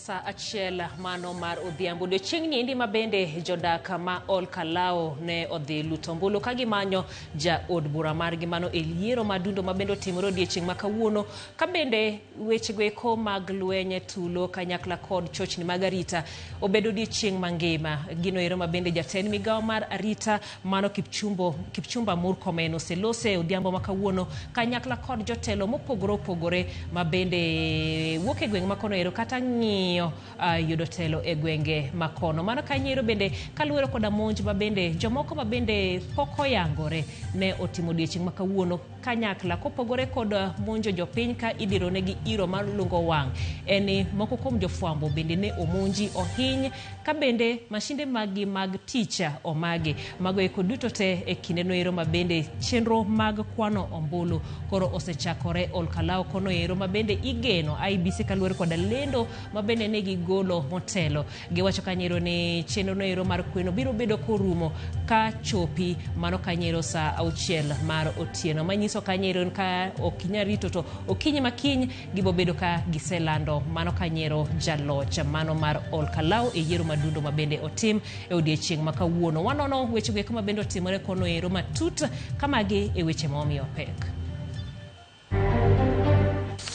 Sa achiel mano mar odhiambo odiochieng' niendi ma bende jodak ma Ol Kalou ne odhi luto ombulu ka gimanyo jaod bura margi mano e yiero madundo ma bende otimore odiochieng' ma kawuono ka bende wechego eko mag lweny tulo kanyakla kod chochni mag arita obedo odiochieng' mangima. Gino ero ma bende jatend migawo mar arita mano Kipchumba Murkomen oselose odhiambo ma kawuono kanyakla kod jotelo mopogore opogore ma bende wuok e gweng' ma kono ero kata ng'iyo yudo telo e gwenge ma kono. Mano kanyo bende kaluwore koda monj ma bende jomoko ma bende pok oyangore ne otimo odiochieng' ma kawuono kanyakla kopogore kod monjo jopiny ka idiro negi iro mar lungo wang'. En ni moko kuom jofwambo bende ne omonji ohiny ka bende mashinde maggi mag tich omagi. Mago eko duto te e kinde noero ma bende chenro mag kwano ombulu koro osechakore Ol Kalou kono ero ma bende igeno IEBC kaluwore koda lendo ma bende ne gigolo motelo. Giwacho kanyo ni chenro noero mar kweno biro bedo korumo ka chopi mano kanyo sa auchiel mar otieno. Manyiso kanyo ka ok inyal rito to okinyi makiny gibo bedo ka giselando mano kanyo jaloch mano mar Ol Kalou e yiero madundo ma bende otim e odiechieng' ma kawuono. Wanono wechego eko ma bende otimore kono ero matut kamagi e weche ma omiyo pek.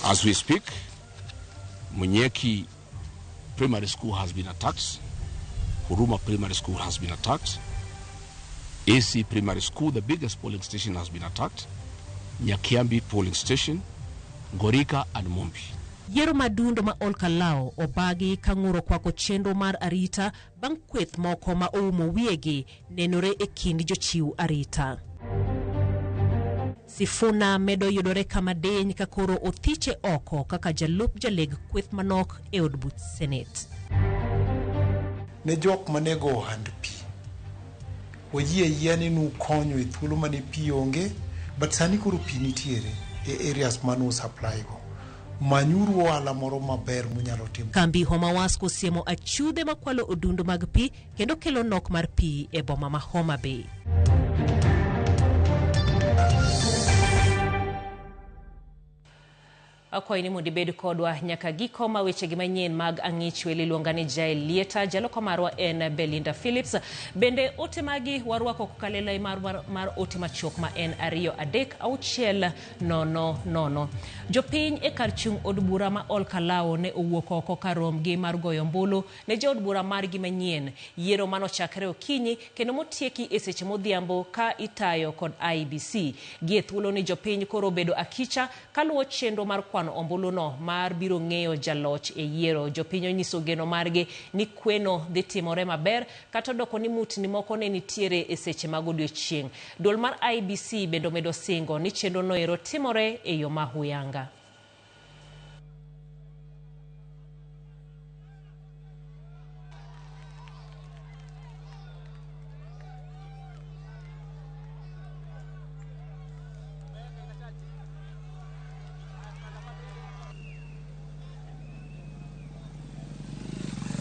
As we speak, Munyeki Primary School has been attacked. Huruma Primary School has been attacked. AC Primary School, the biggest polling station, has been attacked. Nyakiambi polling station, Gorika and Mumbi. Yiero madundo ma Ol Kalou obagi ka ng'uro kwako chenro mar arita bang' kweth moko ma oumo wiyegi nenore e kind jochiw arita. Sifuna medo yudore kama diny ka koro othiche oko kaka jalup jaleg kweth manok e od buch Senate. Ne jok manego ohand pi, wayie ayia ni nukonyo e thuolo mane pi onge, but sani koro pi nitiere e areas manu supply go. Manyuru ohala moro maber munyalo timo. Kambi Homa Wasco osiemo achudhe makwalo odundu mag pi kendo kelo nok mar pi e boma ma Homa Bay. Akwayi ni mondo ibed kodwa nyaka giko ma wechegi manyien mag ang'ich weli iluonga ni Jael Lieta, jaloko marwa en Belinda Phillips. Bende ote magi warwako kokalo e mar ote machuok ma en 2 3 6 0 0. Jopiny e kar chung' od bura ma Ol Kalou ne owuok oko kar romgi mar goyo ombulu ne jood bura margi manyien. Yiero manochakre okinyi kendo motieki e seche modhiambo ka itayo kod IEBC. Gie thuolo ni jopiny koro obedo akicha kaluwo chenro mar kwano ombuluno mar biro ng'eyo jaloch e yiero. Jopiny onyiso geno margi ni kweno dhi timore maber kata odoko ni mutni moko ne nitiere e seche mag odiochieng'. Duol mar IEBC bende omedo singo ni chenro noero timore e yo ma huyanga.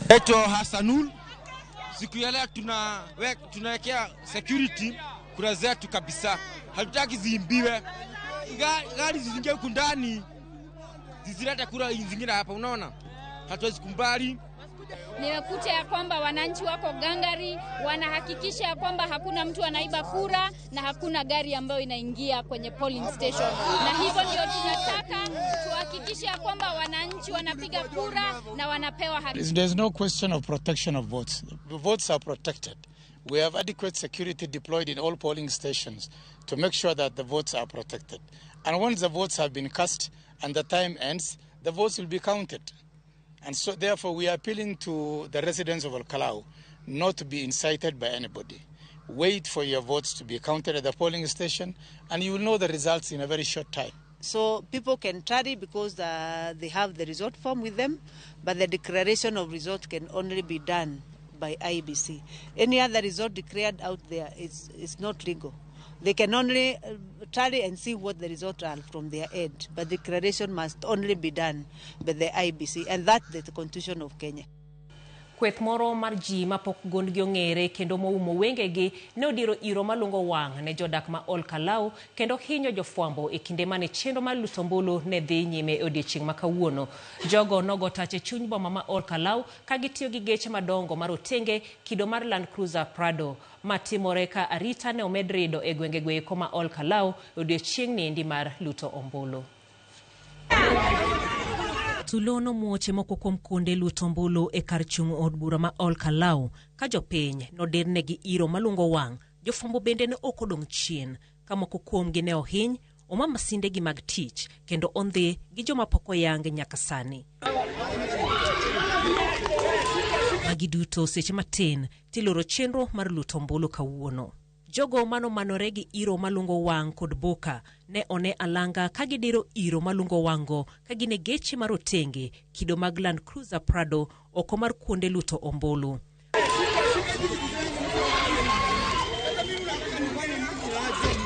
Eto Hassanul, siku ya leo tunawekea security kura zetu kabisa. Hatutaki ziimbiwe. Gari ziingie huku ndani, zizilete kura zingine hapa, unaona? Hatuwezi kumbali. Nimekuta ya kwamba wananchi wako gangari, wanahakikisha ya kwamba hakuna mtu anaiba kura na hakuna gari ambayo inaingia kwenye polling station. Na hivyo ndio tunataka tuhakikishe ya kwamba wananchi wanapiga kura na wanapewa haki. There's no question of protection of votes. The votes are protected. We have adequate security deployed in all polling stations to make sure that the votes are protected. And once the votes have been cast and the time ends, the votes will be counted. And so, therefore, we are appealing to the residents of Ol Kalou not to be incited by anybody. Wait for your votes to be counted at the polling station, and you will know the results in a very short time. So people can tarry because they have the result form with them, but the declaration of result can only be done by IEBC. Any other result declared out there is not legal. They can only tally and see what the results are from their end, but declaration must only be done by the IEBC, and that's the Constitution of Kenya. Kweth moro mar ji mapok gondgi ong'ere kendo moumo wengegi ne odiro iro malungo wang' ne jodak ma Ol Kalou kendo hinyo jofwambo e kinde mane chenro mar luto ombulu ne dhi nyime e odiechieng' ma kawuono. Jogo nogo tach e chuny boma ma Ol Kalou ka gitiyo gi geche madongo marotenge kido mar Land Cruiser Prado. Ma timore ka arita ne omed rido e gwengego eko ma Ol Kalou e odiechieng' niendi mar luto ombulu. Tulo nomuoch e moko kuom kuonde luto ombulu e kar chung' od bura ma Ol Kalou ka jopiny nodirnegi iro malungo wang'. Jofwambo bende ne ok odong' chien ka moko kuomgi ne ohiny, oma masindegi mag tich kendo ondhi gi joma pok oyang nyaka sani. Magi duto seche matin tiloro chenro mar luto ombulu kawuono. Jogo manomanore gi iro malungo wang' kod boka ne one alanga ka gidiro iro malungo wang'go ka gin e geche marotenge kido mag Land Cruiser Prado oko mar kuonde luto ombulu.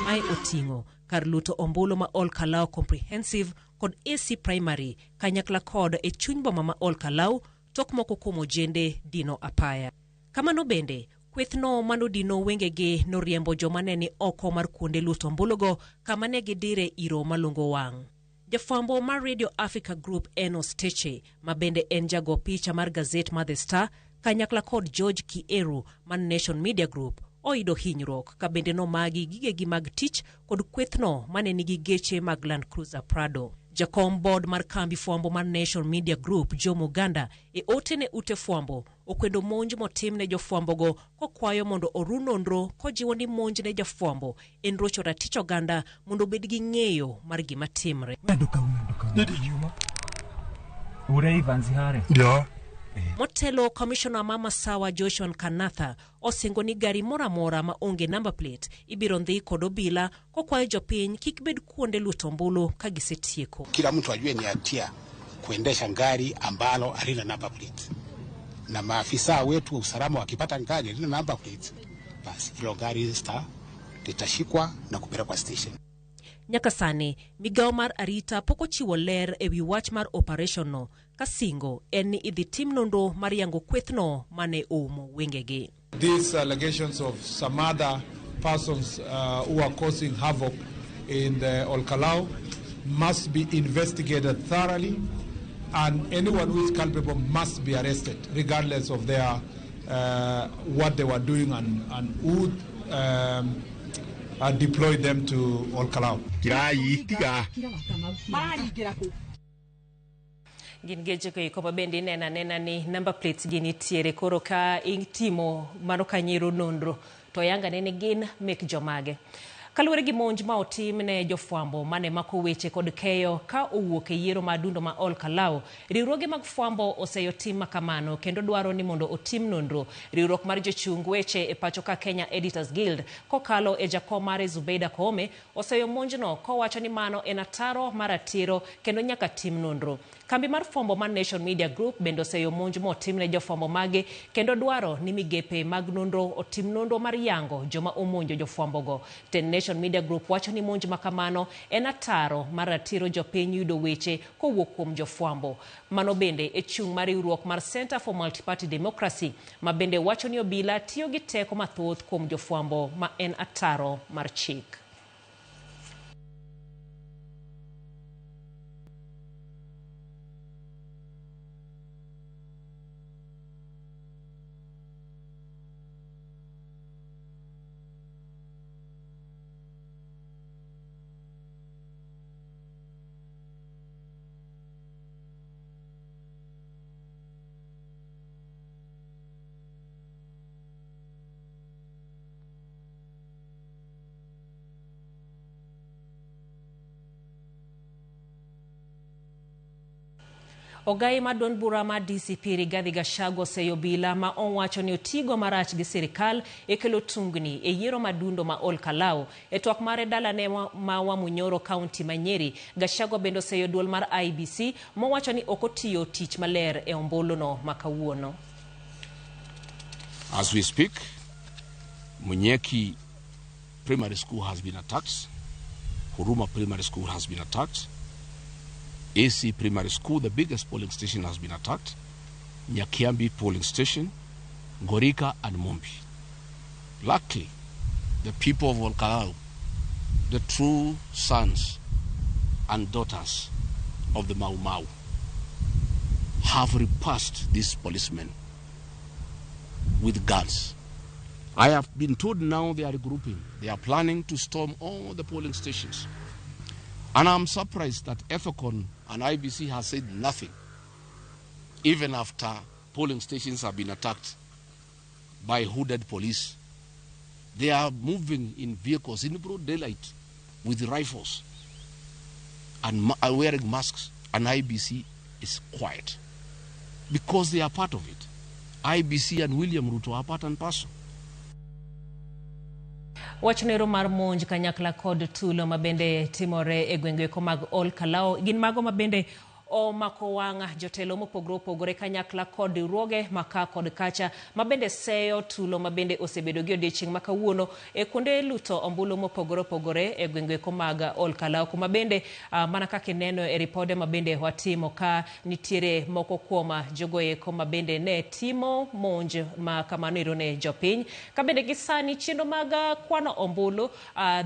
Mae oting'o kar luto ombulu ma Ol Kalou Comprehensive kod AC Primary kanyakla kod e chuny boma ma Ol Kalou tok moko kuom ojende dino apaya. Kamano bende, kwethno manodino wengegi noriembo joma ne ni oko mar kuonde luto ombulugo kama ne gidire iro malungo wang'. Jafwambo mar Radio Africa Group Enos Teche, ma bende en jago picha mar gazet mar The Star, kanyakla kod George Kieru mar Nation Media Group, oyudo hinyruok ka bende nomagi gigegi mag tich kod kwethno mane nigi geche mag Land Cruiser Prado. Jakom board mar kambi fwambo mar Nation Media Group Joe Muganda e ote ne ute fwambo okwedo monj motim ne jofwambogo kokwayo mondo oru nonro kojiwo ni monj ne jafwambo en rocho ratich oganda mondo obed gi ng'eyo mar gima timre. Motelo komishona ma Masawa Joshua Nkanatha osingo ni gari moro amora ma onge number plate ibiro ndhi kod obila kokwayo jopiny kik bed kuonde luto ombulu ka gisetieko. Kila mtu ajue ni hatia kuendesha gari ambalo halina number plate, na maafisa wetu wa usalama wakipata gari halina number plate, basi hilo gari litashikwa na kupelekwa station. Nyaka sani migawo mar arita pok ochiwo ler ewi wach mar operation no ka singo en ni idhi tim nonro mar yango kwethno mane oumo wengegi. These allegations of some other persons who are causing havoc in the Ol Kalou must be investigated thoroughly, and anyone who is culpable must be arrested, regardless of their what they were doing and who deployed them to Ol Kalou. Gin geche ko eko ma bende ineno anena ni number plates gi nitiere koro ka itimo mano kanyero nonro to yanga nene gin mek jomage. Kaluwore gi monj ma otim ne jofwambo mane mako weche kod keyo ka owuok e yiero ma adundo ma Ol Kalou, riwruoge mag fwambo oseyo tim makamano kendo dwaro ni mondo otim nonro. Riwruok mar jochung weche e pacho ka Kenya Editors Guild kokalo e jakom mare Zubeida Koome oseyo monjno kowacho ni mano en ataro mar ratiro kendo nyaka tim nonro. Kambi mar fwambo mar Nation Media Group bende oseyo monj motim ne jofwambo mage kendo dwaro ni migepe mag nonro otim nonro mar yango joma omonjo jofwambogo. Nation Media Group wacho ni monj makamano en ataro mar ratiro jopiny yudo weche kowuok kuom jofwambo. Mano bende e chung' mar riwruok mar Center for Multiparty Democracy ma bende wacho ni obila tiyo gi teko mathoth kuom jofwambo ma en ataro mar chik. Ogai mar duond bura mar DCP Rigathi Gachagua oseyo obila ma owacho ni otigo marach gi sirikal e kelo tungni e yiero madundo ma Ol Kalou. E twak mare dalane ma Wamunyoro kaunti ma Nyeri, Gachagua bende oseyo duol mar IEBC mowacho ni ok otiyo tich maler e ombuluno ma kawuono. As we speak, Munyeki Primary School has been attacked. Huruma Primary School has been attacked. AC Primary School, the biggest polling station, has been attacked. Nyakiambi polling station, Ngorika and Mumbi. Luckily, the people of Olkalou, the true sons and daughters of the Mau Mau, have repassed these policemen with guns. I have been told now they are regrouping. They are planning to storm all the polling stations. And I'm surprised that Ethekon and IEBC has said nothing, even after polling stations have been attacked by hooded police. They are moving in vehicles in broad daylight with rifles and wearing masks, and IEBC is quiet because they are part of it. IEBC and William Ruto are part and parcel. Wach nero mar monj kanyakla kod tulo mabende timore e gwenge mag Ol Kalou gin mago mabende omako wang' jotelo mopogore opogore kanyakla kod riwruoge maka kod kacha mabende seyo tulo mabende osebedo gi odiechieng' ma kawuono e kuonde luto ombulu mopogore opogore e gwenge mag Ol Kalou, kuma bende mana kaka ineno e ripode mabende watimo ka nitiere moko kuom jogo eko mabende ne timo monj ma kamano ero ne jopiny. Ka bende gi sani chenro mag kwano ombulu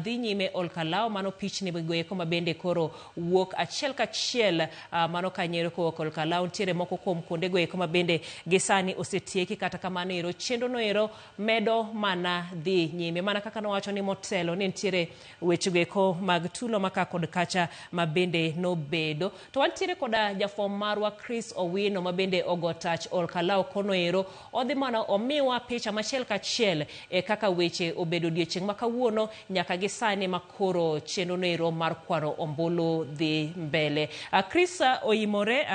dhi nyime Ol Kalou, mano pichni go eko mabende koro wuok achiel kachiel mano kanyero kowuok Ol Kalou. Nitiere moko kuom kuonde go eko mabende gi sani osetieki, kata kamano ero chenro no ero medo mana dhi nyime. Mana kaka nowacho ni motelo ni nitiere weche go eko mag tulo maka kod kacha mabende nobedo. To wantiere koda jafwambo marwa Chris Owino mabende ogo tach Ol Kalou kono ero odhi mana omiwa picha machiel kachiel e kaka weche obedo odiechieng' ma kawuono nyaka gi sani makoro chenro no ero mar kwano ombulu dhi mbele. Chris oimore,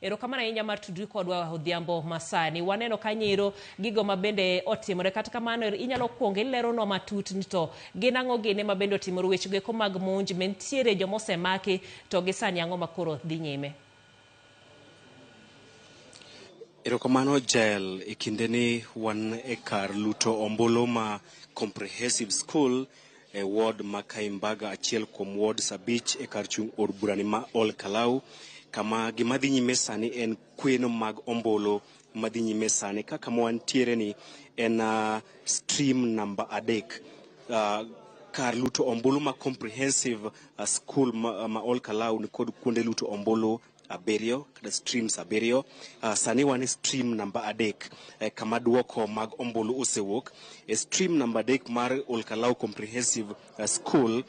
erokamano ahinya mar tudri kodwa odhiambo masani. Waneno kanyero gigo mabende otimore, kata kamano inyalo kuongo ileronwa matut ni to gin ang'o gine mabende otimore, weche go eko mag monj mentiere joma osemaki to gi sani ang'o makoro dhi nyime. Erokamano Jael, e kindeni wan e kar luto ombulu ma Comprehensive School e ward ma Kaimbaga, achiel kuom wards 5 e kar chung' od burani ma Ol Kalou, kama gima dhi nyime sani en kweno mag ombulu madhi nyime sani. Kaka wantiere ni en stream namba 3, kar luto ombulu ma Comprehensive School ma Ol Kalou ni kod kuonde luto ombulu 7 kata streams 7. Sani wan e stream namba 3 kama duoko mag ombulu osewuok. E stream namba 3 mar Ol Kalou Comprehensive School,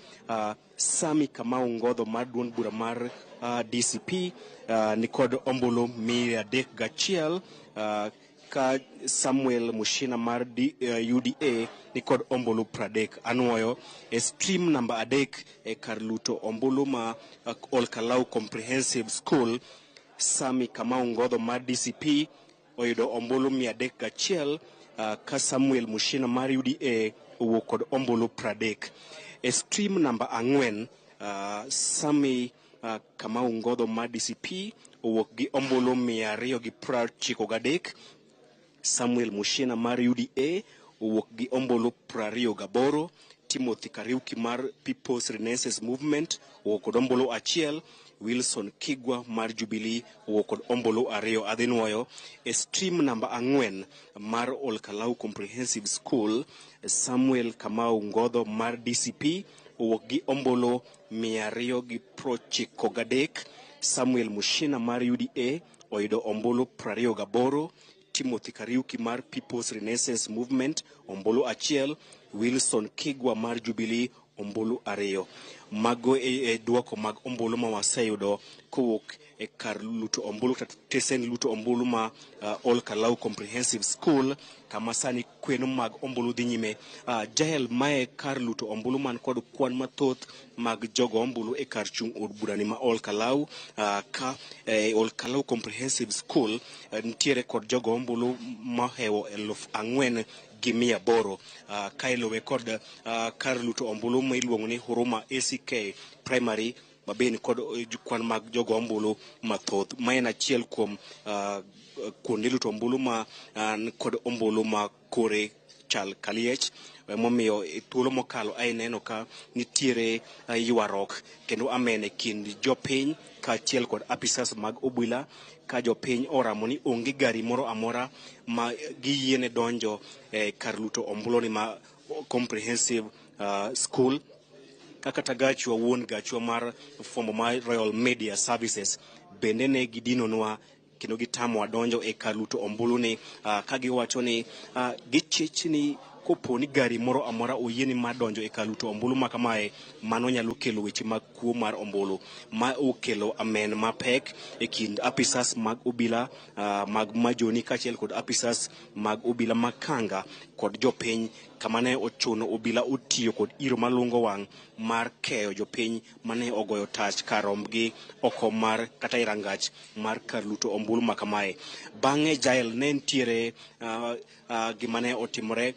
Sami Kamau Ngodho mar duond bura mar DCP ni kod ombulu 301, ka Samuel Mushina mar UDA ni kod ombulu 30. Anuoyo e stream namba 3 e kar luto ombulu ma Ol Kalou Comprehensive School, Sami Kamau Ngodho mar DCP oyudo ombulu 301, ka Samuel Mushina mar UDA owuok kod ombulu 30. E stream namba 4, Sami Kamau Ngodho mar DCP owuok gi ombulu 293, Samuel Mushina mar UDA owuok gi ombulu 28, Timothy Kariuki mar People's Renaissance Movement owuok kod ombulu 1, Wilson Kigwa mar Jubilee owuok kod ombulu 2. Adhi nuoyo e stream namba 4 mar Ol Kalou Comprehensive School, Samuel Kamau Ngodho mar DCP owuok gi ombulu 293, Samuel Mushina mar UDA oyudo ombulu 28, Timothy Kariuki mar People's Renaissance Movement ombulu 1, Wilson Kigwa mar Jubilee ombulu 2. Mago e duoko mag ombulu ma waseyudo kowuok e kar luto ombulu kata tesen luto ombulu ma Ol Kalou Comprehensive School, kama sani kweno mag ombulu dhi nyime. Jael, mae kar luto ombulu man kod kwan mathoth mag jogo ombulu e kar chung' od burani ma Ol Kalou, ka Ol Kalou Comprehensive School nitiere kod jogo ombulu mohewo 4,800, ka iluwe kod kar luto ombulu ma iluongo ni Huruma ACK Primary mabende kod kwan mag jogo ombulu mathoth. Ma en achiel kuom kuonde luto ombulu ma kod ombulu ma kore chal kaliech. Emomiyo e thuolo mokalo ae neno ka nitiere ywaruok kendo amen e kind jopiny kaachiel kod apisas mag obila, ka jopiny oramo ni onge gari moro amora ma giyiene donjo e kar luto ombulu ni ma comprehensive school. Kata gachwa wuon gachwa mar fwambo mar Royal Media Services bende ne gidinonwa kendo gitamowa donjo e kar luto ombulu ni ka giwacho ni gichich ni kopo ni gari moro amora oyieni mar donjo e kar luto ombulu ma kamae, mano nyalo kelo weche mag kuo mar ombulu, ma okelo amen mapek e kind apisas mag obila mag Majoni kaachiel kod apisas mag obila Makanga kod jopiny, kama ne ochuno obila otiyo kod iro malungo wang' mar keyo jopiny mane ogoyo tach kar rombgi oko mar kata e rangach mar kar luto ombulu ma kamae. Bang'e Jael ne nitiere gima ne otimore,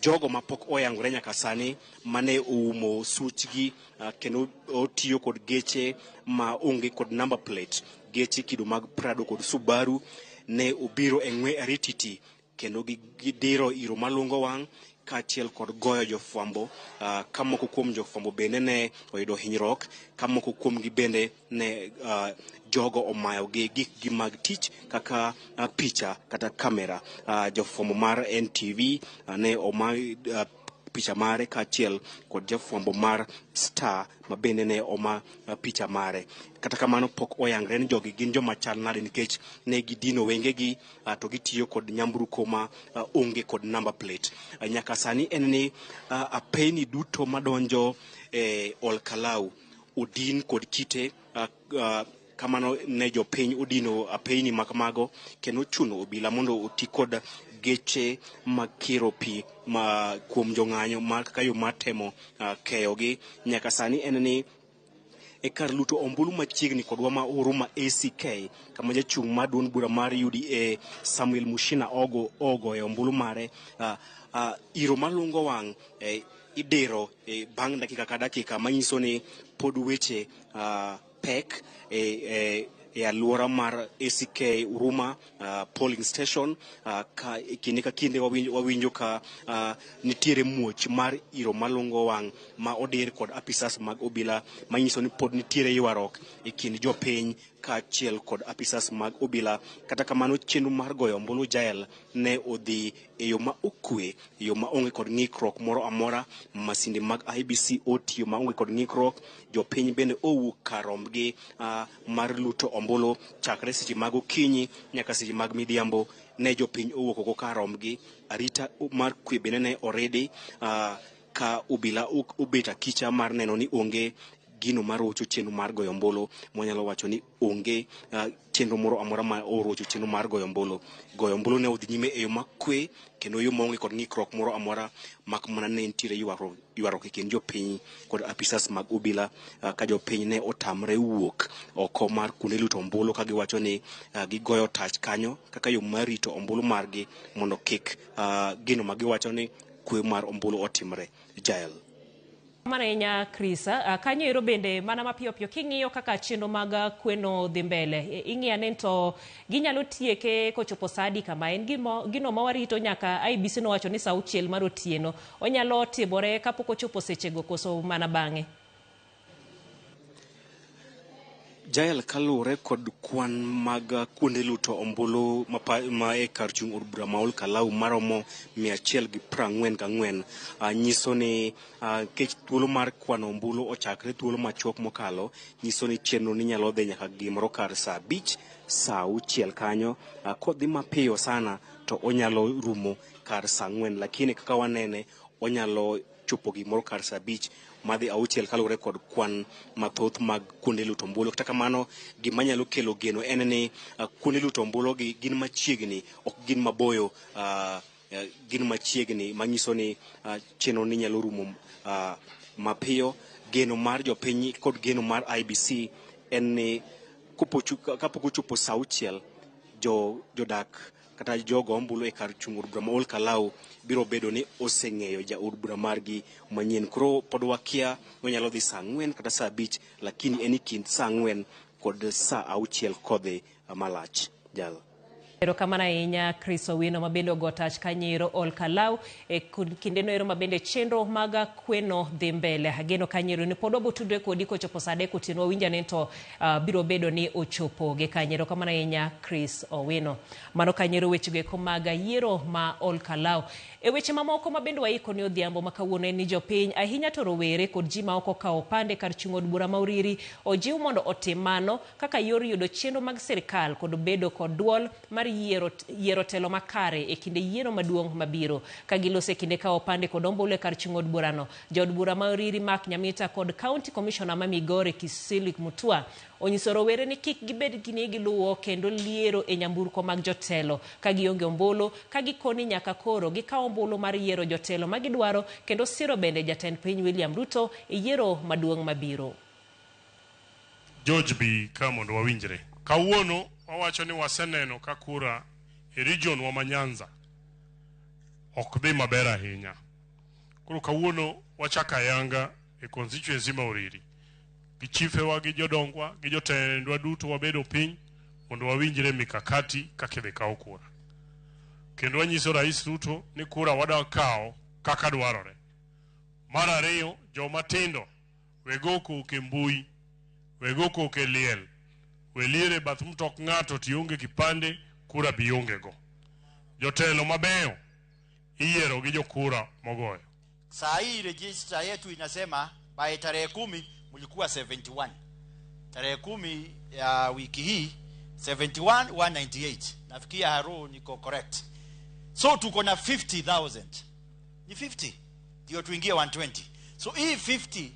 jogo mapok oyangore nyaka sani mane oumo suchgi kendo otiyo kod geche ma onge kod number plate, geche kido mag Prado kod Subaru, ne obiro e ng'we arititi kendo gidiro iro malungo wang' kaachiel kod goyo jofwambo, ka moko kuom jofwambo bende ne oyudo hinyruok, ka moko kuomgi bende ne jogo omayogi gikgi mag tich kaka picha kata kamera. Jofwambo mar NTV ne oma picha mare kaachiel kod jafwambo mar Star ma bende ne oma picha mare. Kata kamano pok oyangre ni jogi gin joma chal nade, nikech ne gidino wengegi to gitiyo kod nyamburko ma onge kod number plate. Nyaka sani en ni apeyni duto madonjo e Olkalau odin kod kite, kamano ne jopiny odino apeyni makamago kendo chuno obila mondo oti kod geche mag kiro pi ma kuom jong'anyo mar kaka yo mar temo keyogi. Nyaka sani en ni e kar luto ombulu machiegni kodwa ma Huruma ACK, kama jachung' mar duond bura mar UDA Samuel Mushina ogoyo ombulu mare, iro malungo wang' idiro bang' dakika ka dakika, manyiso ni pod weche pek e alwora mar ACK Huruma polling station. Ka kinde ka kinde wawinjo ka nitiere muoch mar iro malungo wang' ma odir kod apisas mag obila, manyiso ni pod nitiere ywaruok e kind jopiny kaachiel kod apisas mag obila. Kata kamano chenro mar goyo ombulu Jael ne odhi e yo ma okwe, e yo ma onge kod ng'ikruok moro amora. Masinde mag IEBC otiyo ma onge kod ng'ikruok, jopiny bende owuok kar rombgi mar luto ombulu chakre seche mag okinyi nyaka seche mag midhiambo. Ne jopiny owuok oko kar rombgi, arita mar kwe bende ne oridi ka obila obet akicha mar neno ni onge gino marocho chenro mar goyo ombulu. Mwanyalo wacho ni onge chenro moro amora ma orocho chenro mar goyo ombulu. Goyo ombulu ne odhi nyime e yo makwe kendo yo maonge kod ng'ikruok moro amora, mak mana ne nitiere ywaruok e kind jopiny kod apisas mag obila, ka jopiny ne otamre wuok oko mar kuonde luto ombulu ka giwacho ni gigoyo tach kanyo kaka yo mar rito ombulu margi mondo kik gino ma giwacho ni kwe mar ombulu otimre. Jael. Mana ahinya Chris, kanyo ero bende mana mapiyo piyo king'iyo kaka chenro mag kweno dhi mbele, ing'iyo ane to ginyalo tieke kochopo saa adi kama en gino ma warito nyaka IEBC nowacho ni saa 6 mar otieno, onyalo timore kapok ochopo sechego koso mana bang'e? Jael, kaluwore kod kwan mag kuonde luto ombulu ma e kar chung' od bura ma Olkalau maromo 144, nyiso ni kech thuolo mar kwano ombulu ochakre thuolo machuok mokalo, nyiso ni chenro ni nyalo dhi nyaka gimoro kar saa 5 saa 6 kanyo. Kodhi mapiyo sana to onyalo rumo kar saa 4, lakini kaka wanene onyalo chopo gimoro kar saa 5 madhi 6 kaluwore kod kwan mathoth mag kuonde luto ombulu. Kata kamano gima nyalo kelo geno en ni kuonde luto ombulu gi gin machiegni, ok gin maboyo, gin machiegni, manyiso ni chenro ni nyalo rumo mapiyo. Geno mar jopiny kod geno mar IEBC en ni kapok ochopo saa 6 jodak kata jogo ombulu e kar chung' od bura ma Olkalau biro bedo ni oseng'eyo jaod bura margi manyien. Koro pod wakia onyalo dhi saa 4 kata saa 5, lakini en e kind saa 4 kod saa 6 kodhi malach. Jal. Erokamano ahinya Chris Owino ma bende ogo tach kanyero Ol Kalou e kindeno ero ma bende chenro mag kweno dhi mbele. Ageno kanyero ni pod wabotudre kodi kochopo saa 3 otieno, wawinjo ni to biro bedo ni ochopo gi kanye. Erokamano ahinya Chris Owino. Mano kanyero wechego eko mag yiero ma Ol Kalou. E weche mamoko ma bende waiko ni odhiambo ma kawuono en ni jopiny ahinya to rowere kod ji ma ok okawo opande kar chung' od bura ma Uriri ojiw mondo otim mano kaka yor yudo chenro mag sirikal kod bedo kod duol mar yiero telo makare e kinde yiero maduong' mabiro. Ka giloso e kinde kawo opande kod ombulu e kar chung' od burano, jaod bura ma Uriri Mark Nyamita kod County Commissioner ma Migori Kisilu Mutua onyiso rowere ni kik gibed ni giluwo kendo liero e nyamburko mag jotelo ka gionge ombulu, ka gikoni nyaka koro gikawo ombulu mar yiero jotelo ma gidwaro kendo siro bende jatend piny William Ruto e yiero maduong' mabiro. George bi ka mondo wawinjre. Kawuono wawacho ni waseneno ka kura e region wa ma Nyanza ok dhi maber ahinya. Koro kawuono wachako ayanga e constituency ma Uriri. Gi chifewa gi jodongwa gi jotendwa duto wabedo piny mondo wawinjre mikakati kaka idhi kaw kura. Kendo wanyiso Rais Ruto ni kura wadwa kawo kaka dwarore. Mar ariyo, joma tindo we go koko e mbui, we go koko e liel, we lier e bath mtok ng'ato tionge kipande, kura bi ionge go. Jotelo mabeyo iyiero gi jokura mogoyo. Saa hii register yetu inasema by tarehe 10 mlikuwa 71. Tarehe 10 ya wiki hii 71 198. Nafikia Haru niko correct. So tuko na 50,000. Ni 50 ndio tuingie 120. So hii 50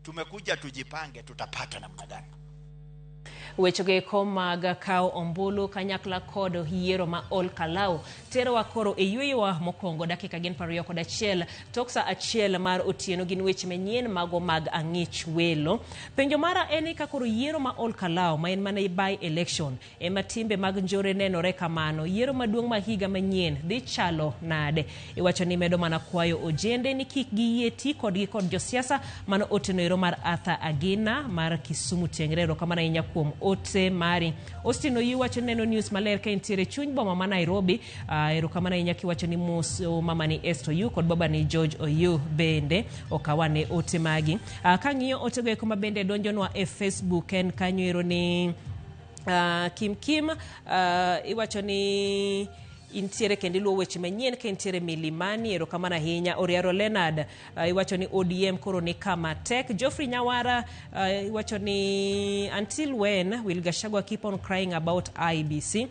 tumekuja tujipange tutapata namna gani. Wechego eko mag kawo ombulu kanyakla kod yiero ma Ol Kalou terowa koro e yweyowa mokwongo dakika gin 21 tok sa 1 mar otieno gin weche manyien mago mag ang'ich welo. Penjo mara en ni ka koro yiero ma Ol Kalou ma en mana by election ema timbe mag njore nenore kamano, yiero maduong' ma higa manyien dhi chalo nade? Iwacho ni medo mana kwayo ojende ni kik giyie ti kodgi kod josiasa. Mano otieno ero mar Arthur Agina mar Kisumu Tengre. Erokamano ahinya kuom ote mari. Austin Oyu wacho neno news maler ka entiere chuny boma ma Nairobi. Erokamano ahinya kiwacho ni mos mama ni Esther Oyu kod baba ni George Oyu bende okawane ote magi. Kang'iyo otego eko ma bende donjonwa e Facebook en kanyo ero ni Kim Kim iwacho ni intiere kendo iluwo weche manyien ka intiere Milimani. Erokamano ahinya. Oriaro Leonard iwacho ni ODM koro ni kama tek. Geoffrey Nyawara iwacho ni until when will Gachagua keep on crying about IBC?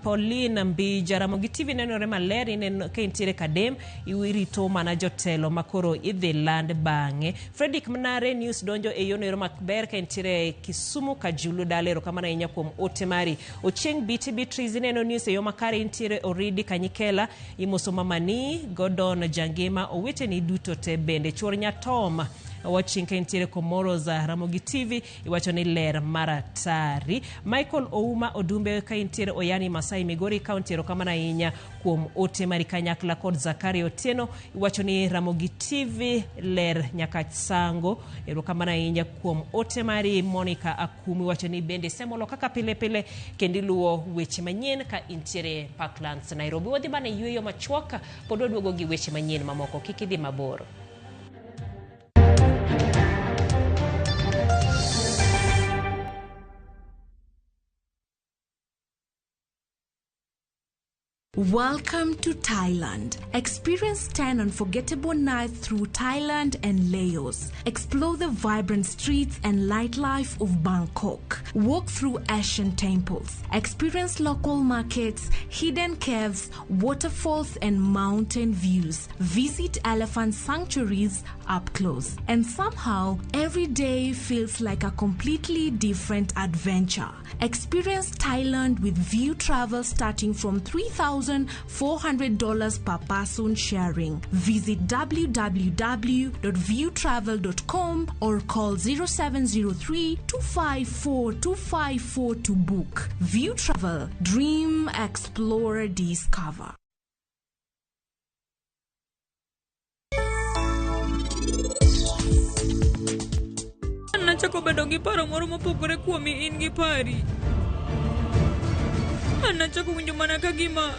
Pauline Mbija Ramogi TV nenore maler ineno ka intiere Kadem irito mana jotelo makoro idhi land bang'e. Fredrick Mnare News donjo e yono ero maber ka intiere Kisumu Kajulu dala. Erokamano ahinya kuom ote mari. Ochieng BTB Trees ineno news e yo makare intiere Oridi Kanyikela imoso mamani Gordon Jangima oweteni duto te bende. Chuor Nyatom watching ka intiere Comoros Ramogi TV iwacho ni ler maratari. Michael Ouma Odumbe ka intiere Oyani Masai Migori County, erokamano ahinya kuom ote mari kanyakla kod Zakari Otieno iwacho ni Ramogi TV ler nyaka sango. Erokamano ahinya kuom ote mari. Monica Akumu iwacho ni bende semolo kaka pile pile kendo iluwo weche manyien ka intiere Parklands Nairobi. Wadhi mana yueyo machuok pod waduogo gi weche manyien mamoko, kik idhi mabor. Welcome to Thailand. Experience 10 unforgettable nights through Thailand and Laos. Explore the vibrant streets and nightlife of Bangkok. Walk through ancient temples. Experience local markets, hidden caves, waterfalls, and mountain views. Visit elephant sanctuaries up close. And somehow, every day feels like a completely different adventure. Experience Thailand with View Travel starting from $3,400 per person sharing. Visit www.viewtravel.com or call 0703 254 254 to book. View Travel. Dream, explore, discover. Nachako bedo gi paro moro mopogore kuomi in gi pari. An nachako winjo mana ka gima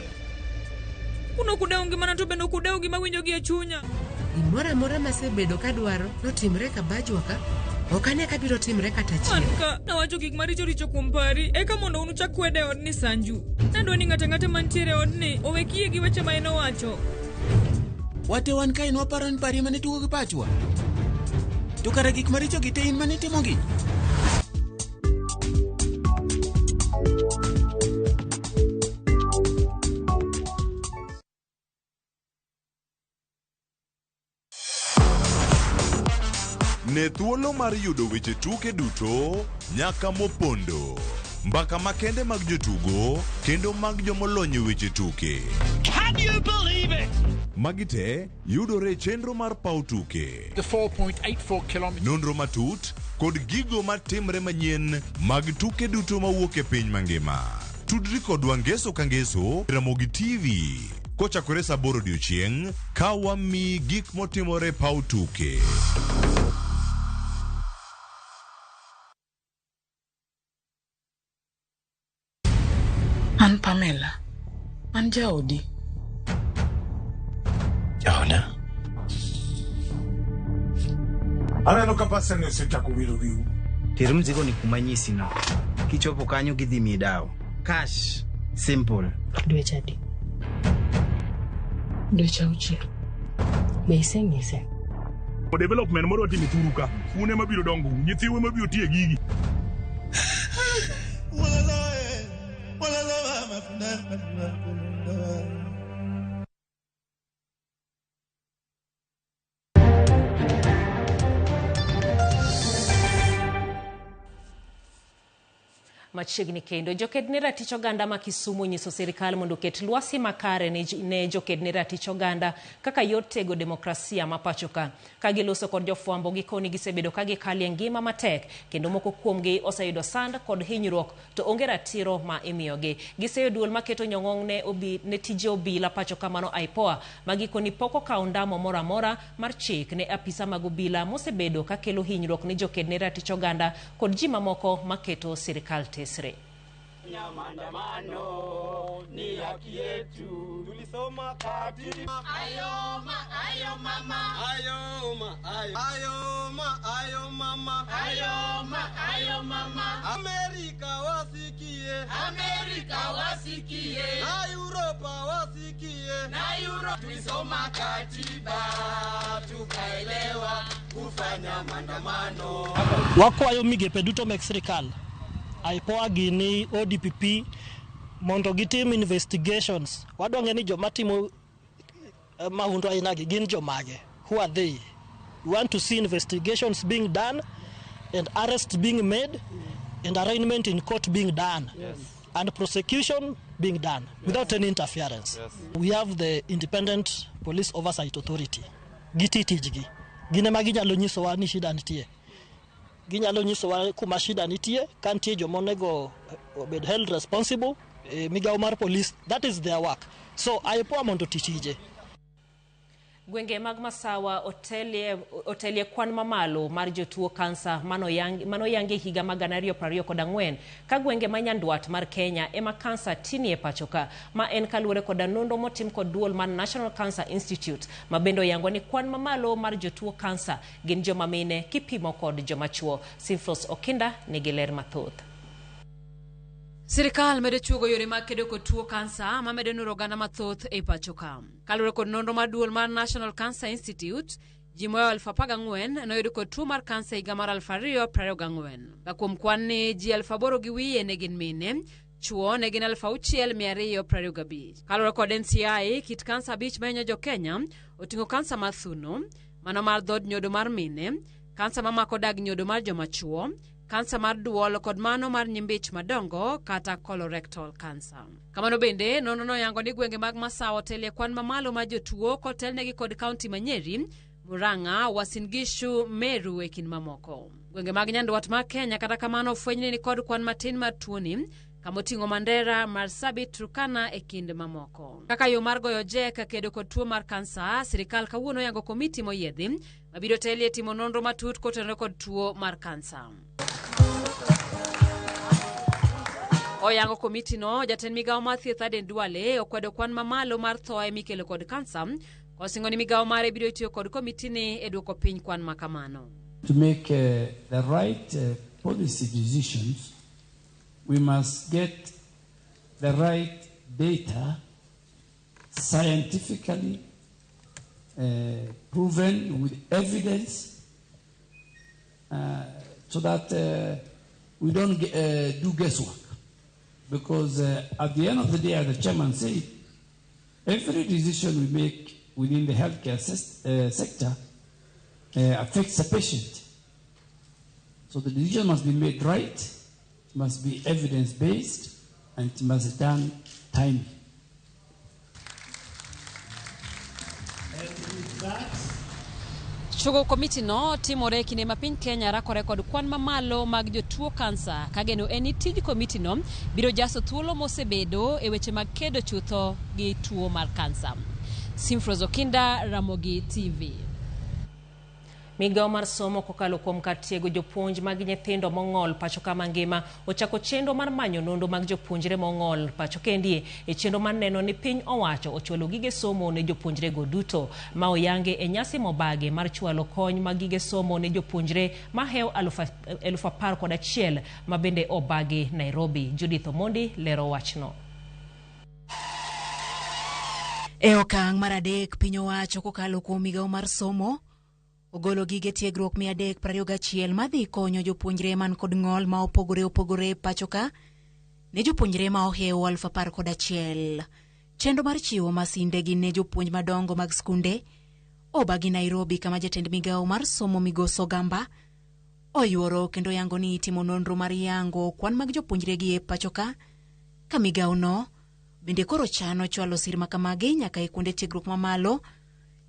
kun ok udewo ngimana to bende ok udewo gima winjo gi e chunya. Gimoro amora masebedo kadwaro notimre kabajwa ka, ok ane ka biro timre kata An achiel. ka nawacho gik maricho richo kuom pari eka mondo un uchak kweda e odni Sanju. Nadwa ni ng'ato ang'ata mantiere e odni owe kiye gi weche ma en owacho. Wate wan kae nwaparo ni pari mane tugo gi pachwa. To kara gik maricho gi te in mane itimogi. Ne thuolo mar yudo weche tuke duto nyaka mopondo. Mbaka makende mag jotugo kendo mag jomolony e weche tuke. Can you believe it? Magi te yudore e chenro mar paw tuke. The 4.84 kilometers. Nonro matut kod gigo matimre manyien mag tuke duto mawuok e piny mangima. Tudri kodwa ngeso ka ngeso e Ramogi TV kochakore saa 8 odiochieng' ka wamiyi gik motimore e paw tuke. An Pamela. An jaodi. Jaoda? Aneno ka pasani osechako wiro wiu. Ter mzigo ni kuma nyisi no. Kichopo kanyo gidhi miyi dawo. Cash. Simple. Dweche adi? Dweche auchiel. Be iseng'ise? Development moro watimo e thuru ka. Un ema biro dongo, nyithiu ema biro tiyo gigi. Machiegni kendo joked ne ratich oganda ma Kisumu onyiso sirikal mondo oket lwasi makare ne joked ne ratich oganda kaka yor tego demokrasia ma pacho ka. Ka giloso kod jofwambo gikoni gisebedo ka gikalie ngima matek kendo moko kuomgi oseyudo sand kod hinyruok to onge ratiro ma imiyogi. Giseyo duol maketo nyong'ong' ne tije obila pacho ka mano IPOA ma gikoni pok okawo ndamo moro amora mar chik ne apisa mag obila mosebedo ka kelo hinyruok ne joked ne ratich oganda kod ji mamoko maketo sirikal tesre. Maandamano ni haki yetu, tulisoma katiba. Ayoma, ayo mama, ayoma, ayo, ayoma, ayo mama, ayoma, ayo mama. Amerika wasikie, Amerika wasikie, na Europa wasikie, na Europa. Tulisoma katiba tukaelewa kufanya maandamano. Wakwayo migepe duto mek sirikal, IPOA gini, ODPP, mondo gitim investigations. Wadwa ng'e ni joma timo mahundu aina gi gin jomage. Who are they? We want to see investigations being done and arrests being made and arraignment in court being done. Yes. And prosecution being done without any interference. Yes. We have the Independent Police Oversight Authority. Giti tijgi. Gin ema ginyalo nyisowa ni shida nitie. Ginyalo nyisowa kuma shida nitie, ka nitie joma onego obed held responsible, migawo mar police, that is their work. So IPOA mondo oti tije. Gwenge mag Masawa otelie kwan mamalo mar jotuo kansa manoyangi higa mag 2024 ka gwenge ma nyandwat mar Kenya ema kansa tinie pacho ka ma en kaluwore koda nonro motim kod duol mar National Cancer Institute ma bende oyango ni kwan mamalo mar jotuo kansa gin joma mine kipimo kod joma chuo. Simflos Okinda nigi ler mathoth. Sirikal medo chuogo yore mag kedo kod tuo kansa mamedo nuro oganda mathoth e pacho ka. Kaluwore kod nonro mar duol mar National Cancer Institute, ji moyo 14,000 noyud kod tuo mar kansa higa mar 2024. Ka kuom kwan ni ji 8,000 gi wiye ne gin mine, chuo ne gin 6,225. Kaluwore kod NCI, kit kansa 5 mahinyo jo Kenya oting'o kansa mar thuno, mano mar dhood nyodo mar mine, kansa mamako dag nyodo mar joma chuo, kansa mar duol kod mano mar nyimbich madongo kata colorectal cancer. Kamano bende, nonro noyango ni gwenge mag Masawa otelie kwan mamalo mar jotuo kotelnegi kod kaunti ma Nyeri, Murang'a, Uasin Gishu, Meru e kind mamoko. Gwenge mag nyandwat mar Kenya kata kamano ofweny ni nikod kwan matin mar tuoni kamoting'o Mandera, Marsabit, Turkana e kind mamoko. Kaka yo mar goyo jek kedo kod tuo mar kansa, sirikal kawuono oyango komiti moyiedhi mabiro telie timo nonro matut kotenore kod tuo mar kansa. Koyango komitino, jatend migawo mar thieth Aden Duale okwedo kwan mamalo mar thoe mikelo kod kansa, kosingo ni migawo mare biro tiyo kod komitini e duoko piny kwan ma kamano. To make the right policy decisions, we must get the right data scientifically proven with evidence so that we don't do guesswork. Because at the end of the day, as the chairman said, every decision we make within the healthcare sector affects the patient. So the decision must be made right, it must be evidence-based, and it must be done timely. Chogo komiti no timore kinde ma piny Kenya rakore kod kwan mamalo mag jotuo kansa kageno en ni tij komiti no biro jaso thuolo mosebedo e weche mag kedo chutho gi tuo mar kansa. Simfrozo Okinda, Ramogi TV. Migawo mar somo kokalo kuom kar tiego jopuonj mag nyithindo mong'ol pacho ka mangima ochako chenro mar manyo nonro mag jopuonjre mong'ol pacho kendie e chenro mar neno ni piny owacho ochwalo gige somo ne jopuonjrego duto ma oyange e nyasi mobage mar chwalo kony mag gige somo ne jopuonjre mahewo 11,000 ma bende obagi Nairobi. Judith Omondi lero wachno. E okang' mar adek piny owacho kokalo kuom migawo mar somo ogolo gige tiegruok 321 madhi konyo jopuonjre man kod ng'ol ma opogore opogore pacho ka ne jopuonjre ma ohewo 11,000. Chenro mar chiwo masinde gi ne jopuonj madongo mag skunde obagi Nairobi kama jatend migawo mar somo Migosi Ogamba oyuoro kendo yango ni itimo nonro mar yango kwan mag jopuonjre gi e pacho ka migawo no bende koro chano chwalo sir makamagi nyaka e kuonde tiegruok mamalo.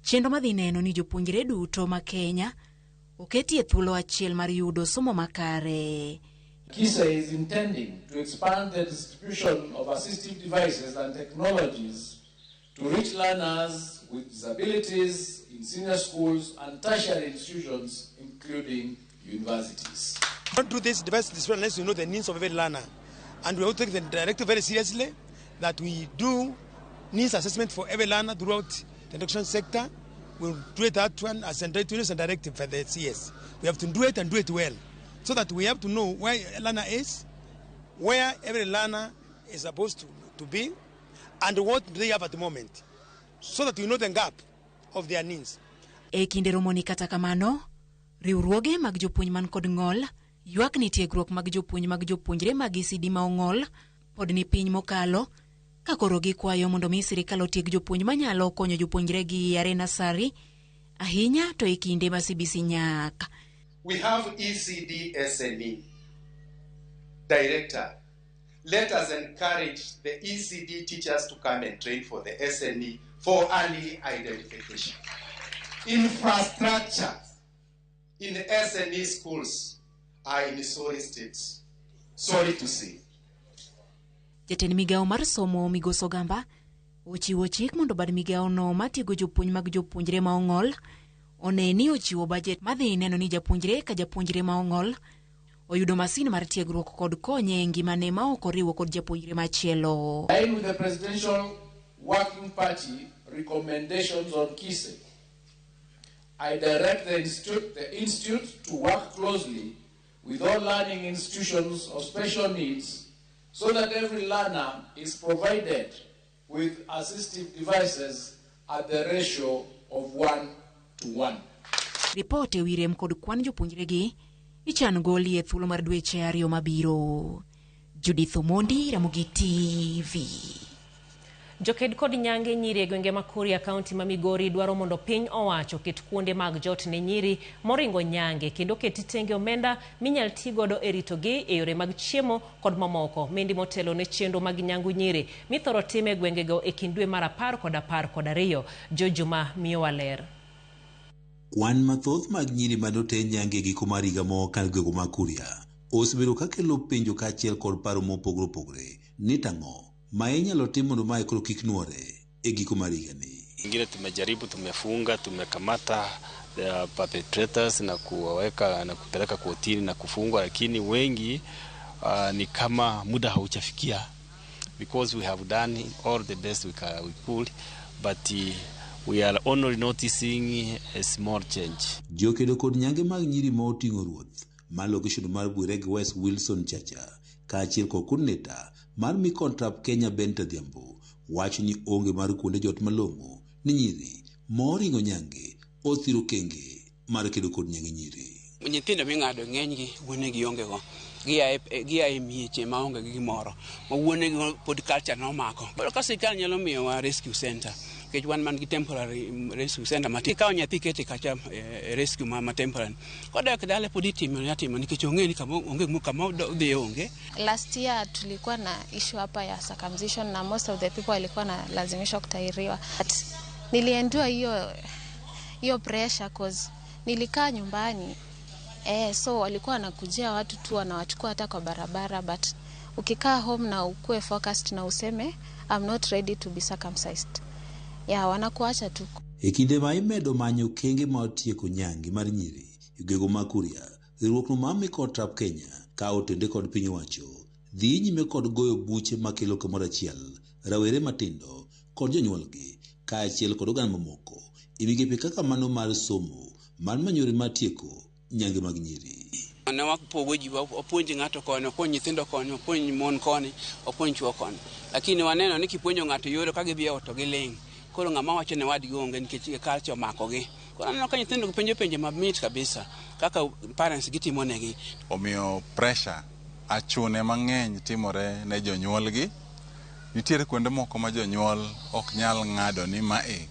Chenro madhi neno ni jopuonjre duto ma Kenya oketi e thuolo achiel mar yudo somo makare. KISE is intending to expand the distribution of assistive devices and technologies to reach learners with disabilities in senior schools and tertiary institutions, including universities. Don't do this device display unless you know the needs of every learner. And we will take the directive very seriously that we do needs assessment for every learner throughout the education sector. We'll do that one as a directive for the CS. We have to do it and do it well, so that we have to know where a learner is, where every learner is supposed to be, and what they have at the moment, so that we know the gap of their needs. E kinde romoni kata kamano, riwruoge mag jopuonj man kod ng'ol ywak ni tiegruok mag jopuonj mag jopuonjre mag ECD ma ong'ol pod ni piny mokalo, ka koro gikwayo mondo mi sirikal otieg jopuonj manyalo konyo jopuonjre gi yare nasari ahinya to e kinde ma CBC nyak. We have ECD SME director. Let us encourage the ECD teachers to come and train for the SME for early identification. Infrastructure in the SME schools are in sorry states. Sorry to say. Jatend migawo mar somo Migosi Ogamba ochiwo chik mondo bad migawo no matiego jopuonj mag jopuonjre ma ong'ol one ni ochiwo bajet madhi neno ni japuonjre ka japuonjre ma ong'ol oyudo masin mar tiegruok kod konye e ngimane ma ok oriwo kod japuonjre machielo. In with the Presidential Working Party recommendations on KISE, I direct the institute to work closely with all learning institutions of special needs so that every learner is provided with assistive devices at the ratio of 1 to 1. Ripot e wi rem kod kwan jopuonjre gi ichan goli e thuolo mar dweche 2 mabiro. Judith Omondi, Ramogi TV. Joked kod nyange nyiri e gwenge ma Kuria, kaunti ma Migori dwaro mondo piny owacho oket kuonde mag jot ne nyiri moringo nyange kendo ket tenge omenda minyal ti godo e ritogi e yore mag chiemo kod mamoko. Mendi motelo ne chenro mag nyangu nyiri mithoro tim e gwengego e kind dwe mar 10 kod 12. Jojuma miyowa ler. Kwan mathoth mag nyiri manoter nyange e giko mar higa mokalo e gwenge ma Kuria osebedo kakelo penjo kaachiel kod paro mopogore opogore ni tang'o ma inyalo tim mondo mae koro kik nuore e giko mar higani. Ingine tumejaribu, tumefunga, tumekamata the perpetrators na kuwaweka na kupeleka kotini na kufungwa, lakini wengi Ni kama muda haujafikia because we have done all the best we could, but we are only noticing a small change. Jokedo kod nyange mag nyiri ma oting'o ruoth mar location mar Bwerege West Wilson Chacha kaachiel kod coordinator mar MICONTRAP Kenya Ben Tadhiambo wacho ni onge mar kuonde jot malong'o ni nyiri moringo nyange othiro kenge mar kedo kod nyange nyiri. Nyithindo ming'ado ng'enygi wuonegi onge go. Gia e mieche maonge gi gimoro. Ma wuonegi pod culture nomako. Koro ka sirkal nyalo miyowa rescue center, nikech wan man gi temporary rescue center ma ikawo nyathi ikete kacha e rescue ma temporary. Kodok dala pod itimo atimo nikech ong'e ni kama onge kama odhi onge. Last year tulikuwa na issue hapa ya circumcision na most of the people walikuwa wanalazimishwa kutahiriwa. But niliendua hiyo pressure cause nilikaa nyumbani. So walikuwa wanakujia watu tu wanawachukua hata kwa barabara, but ukikaa home na ukue focused na useme I'm not ready to be circumcised. Yeah, wanakuacha tu. E kinde ma imedo manyo kenge ma tieko nyange mar nyiri e gwenge mag Kuria, riwruok no mar MICONTRAP Kenya ka otende kod piny owacho dhi nyime kod goyo buche makelo kamoro achiel rawere matindo kod jonyuolgi kaachiel kod oganda mamoko e migepe kaka mano mar somo mar manyo yore mar tieko nyange mag nyiri. Ne wapogo ji, wapuonj ng'ato koni, wapuonj nyithindo koni, wapuonj mon koni, wapuonj chwo koni. Lakini waneno ni kipuonjo ng'ato yore ka gidhi e ot to giling'. Koro ng'ama wacho ne wadgi onge nikech culture omakogi. Koro aneno ka nyithindo penjo penjo mamit kabisa kaka parents gitimo negi. Omiyo pressure achune mang'eny timore ne jonyuolgi. Nitiere kuonde moko ma jonyuol ok nyal ng'ado ni mae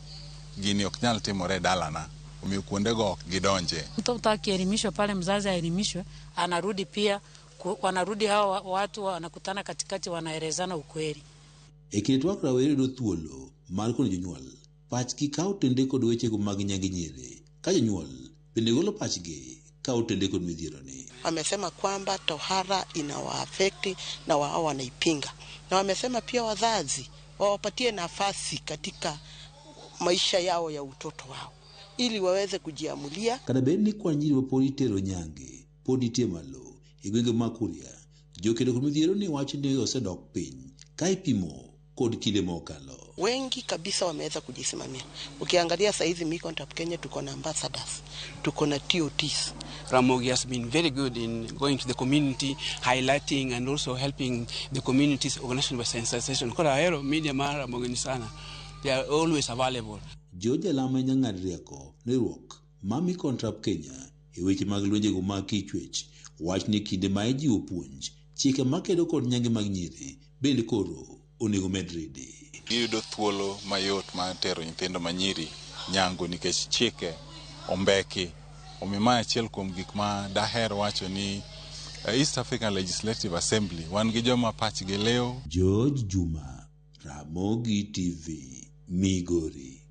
gini ok nyal timore e dalana. Omiyo kuondego ok gidonje. Mtoto akielimishwa pale, mzazi aelimishwe, anarudi pia, wanarudi hao watu wanakutana katikati, wanaelezana ukweli. E kinde twak rawere yudo thuolo mar kono jonyuol pachgi ka otende kod wechego mag nyange nyiri, ka jonyuol bende golo pachgi ka otende kod midhiero ni. Wamesema kwamba tohara inawaafekti na wao wanaipinga, na wamesema pia wazazi wawapatie nafasi katika maisha yao ya utoto wao ili waweze kujiamulia. Kata bed ni kwan nyiri mapod itero nyange pod nitie malo e gwenge mag Kuria, jokedo kod midhiero ni wacho ni osedok piny ka ipimo kod kinde mokalo. Wengi kabisa wameweza kujisimamia. Ukiangalia saizi MICONTRAP Kenya tuko na ambassadors, tuko na TOTs. Ramogi has been very good in going to the community, highlighting and also helping the communities organization by sensitization. Koro ahero media mar Ramogi ni sana. They are always available. George Alama en jang'ad rieko riwruok mar MICONTRAP Kenya e weche mag lwenjego mag kichwech wach ni kinde ma ijiwo puonj chike makedo kod nyange mag nyiri bende koro onego med ridi. Giyudo thuolo mayot mar tero nyithindo manyiri nyango nikech chike ombeki. Omiyo ma achiel kuom gik ma daher wacho ni East African Legislative Assembly wan gi joma pachgi liw. George Juma, Ramogi TV, Migori.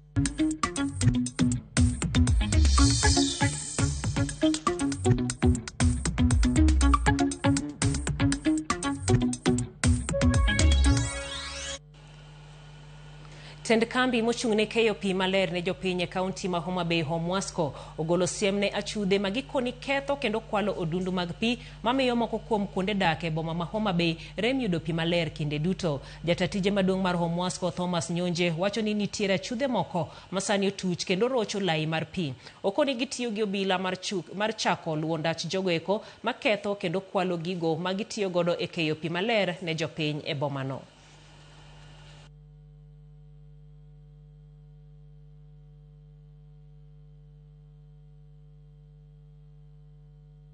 Tend kambi mochung' ne keyo pi maler ne jopiny e kaunti ma Homa Bay Homwasco ogolo siem ne achudhe ma gikoni ketho kendo kwalo odundu mag pi mamiyo moko kuom kuonde dak e boma ma Homa Bay rem yudo pi maler kinde duto. Jata tije maduong' mar Homwasco Thomas Nyonje wacho ni nitiere achudhe moko ma sani otuch kendo rocho lai mar pi. Okoni gitiyo gi obila mar chako luwo ndach jogo eko maketho kendo kwalo gigo ma gitiyo godo e keyo pi maler ne jopiny e bomano.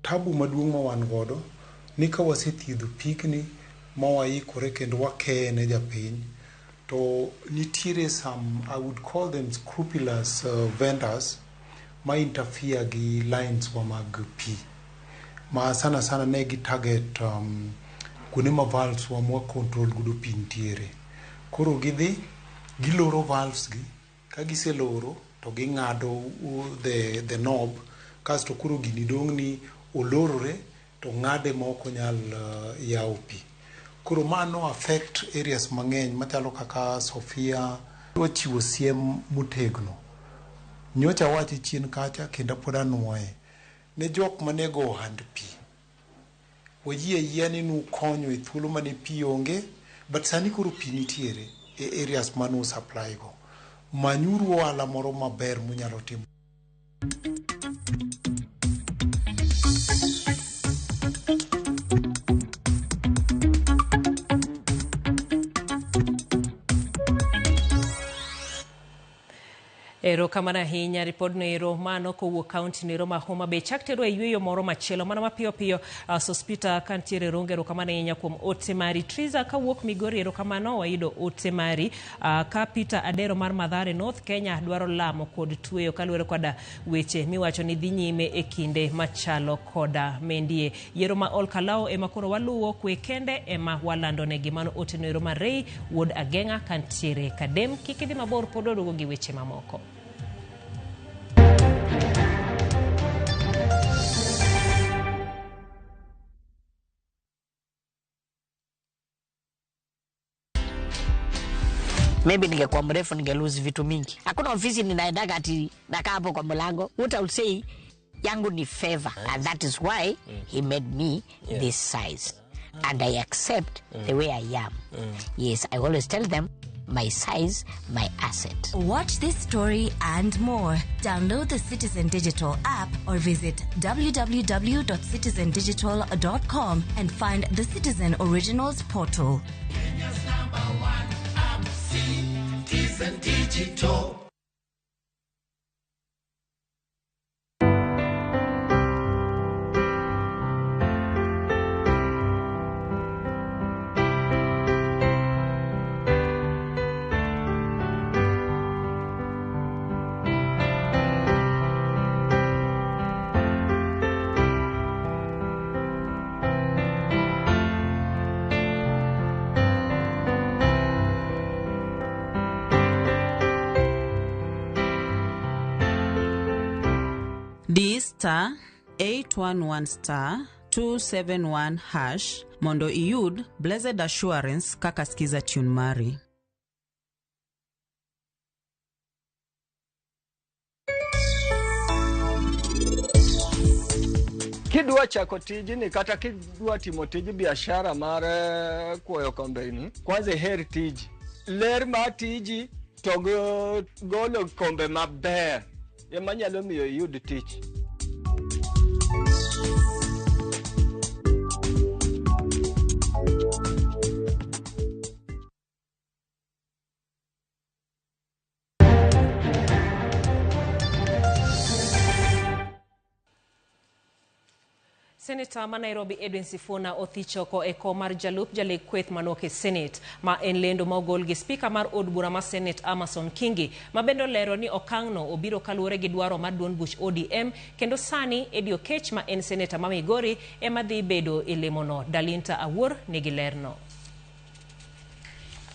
Tabu maduong' ma wan godo ni ka wasethiedho pigni ma waikore kendo wakeye ne japiny, to nitiere some, I would call them scrupulous vendors ma interfere gi lines wa mag pi, ma sana sana ne gi target kuonde ma valves wa mwa control godo pi nitiere. Koro gidhi giloro valves gi, ka giseloro to ging'ado the knob, kasto koro gini dong' ni olorore to ng'ade ma ok onyal yawo pi. Koro mano affect areas mang'eny machalo kaka Sofia. Wachiwo siem motegno. Nyocha awache chien kacha kendo pod anuoye ne jok manego ohand pi. Wayie ayia ni nukonyo e thuolo mane pi onge, but sani koro pi nitiere e areas manu supply go. Manyuru ohala moro maber munyalo timo. Erokamano ahinya ripodno ero mano kowuok kaunti no ero ma Homa Bay. Chak terwa e yueyo moro machielo mana mapiyo piyo. Sospita kantiere Ronge, erokamano ahinya kuom ote mari. Triza kawuok Migori, erokamano wayudo ote mari. Ka Peter Adero mar Mathare North Kenya dwaro lamo kod tweyo kaluwore koda weche miwacho ni dhi nyime e kinde machalo koda mendie. Yiero ma Ol Kalou ema koro waluwo, kwe kende ema walandonegi. Mano ote no ero mar Ray wuod Ageng'a kantiere Kadem. Kik idhi mabor, pod waduogo gi weche mamoko. Maybe ningekuwa mrefu ningelose vitu mingi. Hakuna ofisi ninaendaga ati nakaa hapo kwa mlango. What I would say yangu ni favor, and that is why he made me this size. And I accept the way I am. Yes, I always tell them my size, my asset. Watch this story and more. Download the Citizen Digital app or visit www.citizendigital.com and find the Citizen Originals portal. Kenya's number one app, Citizen Digital. D star 811 star 271 hash mondo iyud Blessed Assurance kaka skiza tune mari. Kidwa chako tijni kata kidwa timo tij biashara mar kuoyo kombeni, kwanza iher tiji. Ler mar tiji to golo kombe maber ema nyalo miyo iyud tich. Seneta ma Nairobi Edwin Sifuna othichoko e kom mar jalup jalek kweth manok e Senate, ma en lendo ma ogol gi spika mar od bura ma Senate Amason Kingi, ma bende olero ni okang'no obiro kaluwore gi dwaro mar duond buch ODM, kendo sani Eddie Oketch ma en seneta ma Migori ema dhi bedo e lemono. Dalinta Awuor nigi lerno.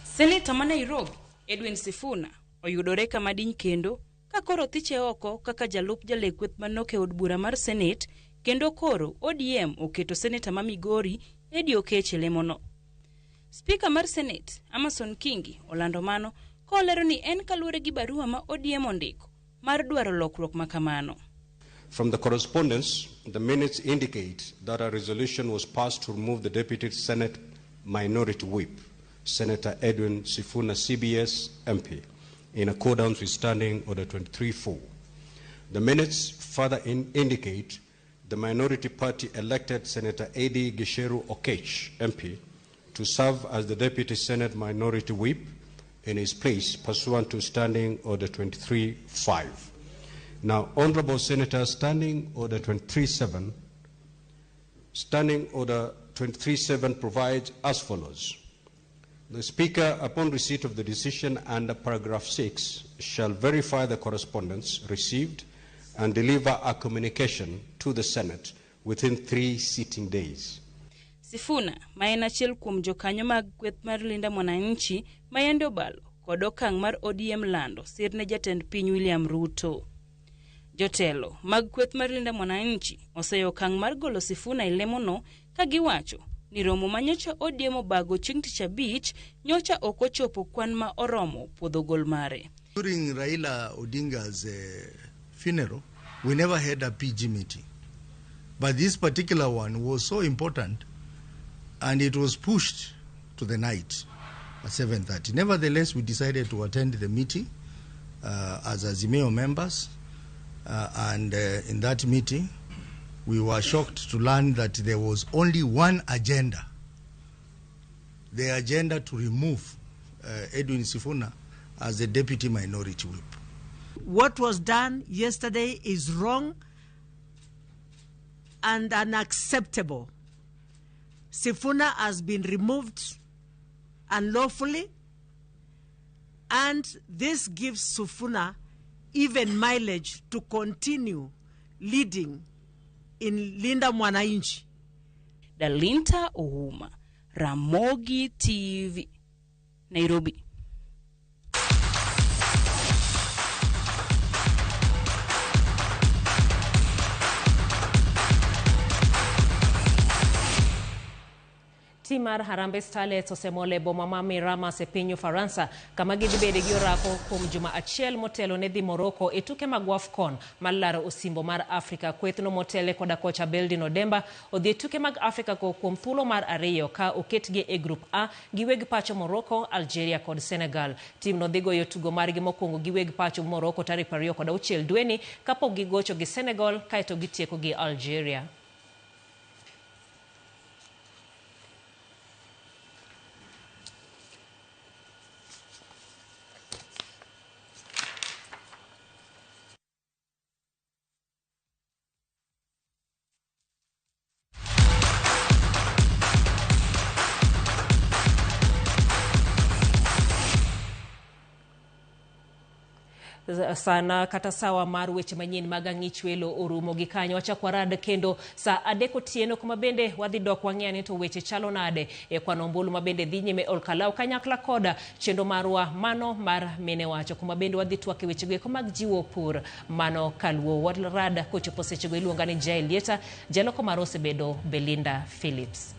Seneta ma Nairobi Edwin Sifuna oyudore kama diny kendo ka koro thiche oko kaka jalup jalek kweth manok e od bura mar Senate, kendo koro ODM oketo seneta ma Migori Eddie Oketch e lemono. Spika mar Senate Amason Kingi olando mano kolero ni en kaluwore gi barua ma ODM ondiko mar dwaro lokruok ma kamano. From the correspondence, the minutes indicate that a resolution was passed to remove the Deputy Senate Minority Whip, Senator Edwin Sifuna, CBS MP, in accordance with Standing Order 23-4. The minutes further indicate the minority party elected Senator Eddie Gicheru Oketch, MP, to serve as the Deputy Senate Minority Whip in his place pursuant to Standing Order 23-5. Now, Honorable Senator, Standing Order 23-7, Standing Order 23-7 provides as follows. The Speaker, upon receipt of the decision under paragraph 6, shall verify the correspondence received and deliver a communication to the Senate within 3 sitting days. Sifuna, ma en achiel kuom jokanyo mag kweth mar Linda Mwananchi ma yande obalo kod okang' mar ODM lando sir ne jatend piny William Ruto. Jotelo mag kweth mar Linda Mwananchi oseyo okang' mar golo Sifuna e lemono ka giwacho ni romo ma nyocha ODM obago chieng' tich abich nyocha ok ochopo kwan ma oromo puodho gol mare. During Raila Odinga's funeral, we never had a PG meeting. But this particular one was so important And it was pushed to the night at 7:30. Nevertheless, we decided to attend the meeting as Azimio members. And in that meeting, we were shocked to learn that there was only one agenda, the agenda to remove Edwin Sifuna as the deputy minority whip. What was done yesterday is wrong and unacceptable. Sifuna has been removed unlawfully, and this gives Sifuna even mileage to continue leading in Linda Mwananchi. Dalinta Ouma, Ramogi TV, Nairobi. Tim mar Harambee Starlets osemolo e boma ma Miramas e piny Ufaransa kama gidhi bede gi orako kuom juma achiel motelo ne dhi Morocco e tuke mag AFCON mar laro osimbo mar Afrika. Kwethno motele koda kocha Beldin Odemba odhi e tuke mag Afrika go kuom thuolo mar ariyo ka oketgi e grup A gi weg pacho Morocco, Algeria kod Senegal. Timno dhi goyo tugo margi mokwongo gi weg pacho Morocco tarik 26 dweni kapok gigocho gi Senegal kaeto gitieko gi Algeria. Sana kata sawa mar weche manyien mag ang'ich welo orumo gi kanyo. Wachak warad kendo saa 3 otieno kuma bende wadhi dok wang'e ni to weche chalo nade e kwano ombulu ma bende dhi nyime Olkalau kanyakla koda chenro marwa mano mar mine wacho kuma bende wadhi twak e wechego eko mag jiwo pur mano kaluo. Warad kochopo sechego iluonga ni Jael Lieta, jaloko mar osebedo Belinda Phillips.